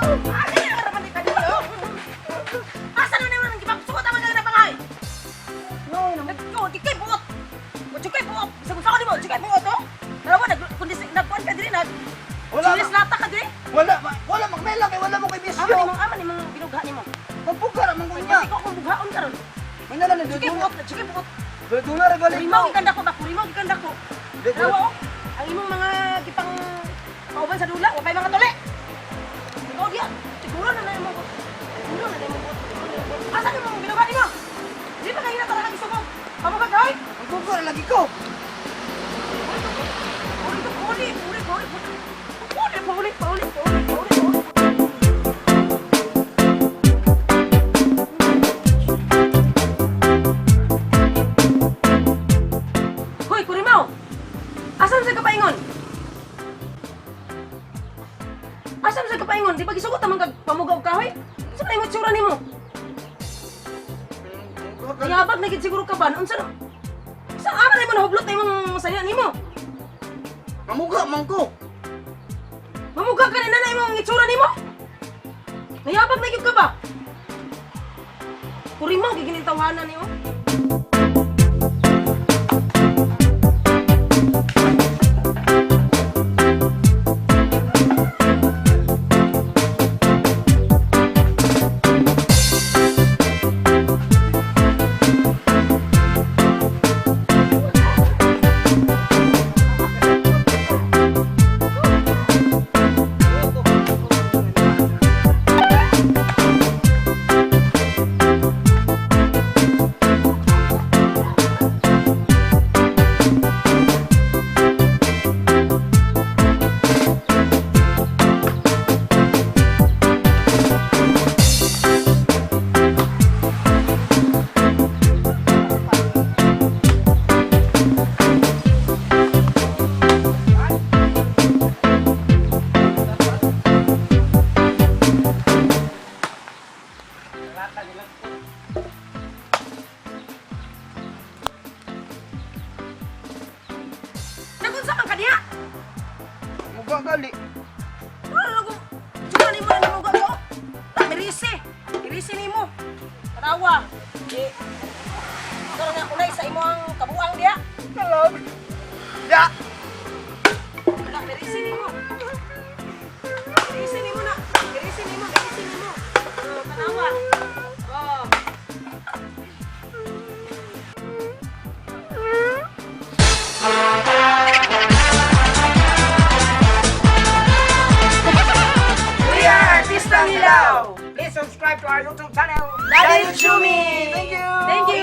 Ay, harapan ni kanilo. Asa na naman ang gipagsuot ang mga napangay? No, nagko, di kay buot. Mo kay buot. Sa gusto ko nimo, kay buot oh. Dalawa nag kundi nagkuan ka diri nag. Wala Silis lata ka diri. Wala, wala magmela kay wala mo kay Ama bisyo. nimong ama nimong binuga nimo. Magbuga ra man ko niya. Kasi ko kung bughaon karon. May nala ni Kay dudula. buot, kay buot. Dudula ra gali Kurimaw ko. gikanda ko ba? Kurimaw gikanda ko. Dalawa oh. Ang imong mga gipang pauban sa dula, wa pay mga tuli. Ikaw diya, siguro na na imong siguro na na imong buot. Asa na imong binuga nimo? Di ba kayo na talaga gisugod? Pamugag hoy. Magbuga ra lagi ko. Uli, uli, uli, uli, uli, uli, uli, uli, uli, uli. Hoy, Kurimaw! Asa sa kapaingon? Asa sa kapaingon? Di ba gisugot ang mga pamugaw kahoy? Sa pa imong tsura nimo? Yabag na gid siguro ka ba? Unsa na? Sa ama na imo nahublot na imong sanya nimo? Mamuga man ko. Mamuga ka na na imong itsura nimo? Nayabag na gyud ka ba? Kurimaw gid tawanan nimo. Nagunsa man ka diha? Muga gali. Wala na ko. Tsura nimo na namuga ko. Ta mirisi. Mirisi nimo. Tanawa. Di. Karon nga unay sa imong kabuang diha. Kalag. Ya. Wala mirisi nimo. Mirisi nimo na. Mirisi nimo, mirisi nimo. Oh, tanawa. Oh. We are Artistang Hilaw! Please subscribe to our YouTube channel. Daddy Chumi. Thank you. Thank you.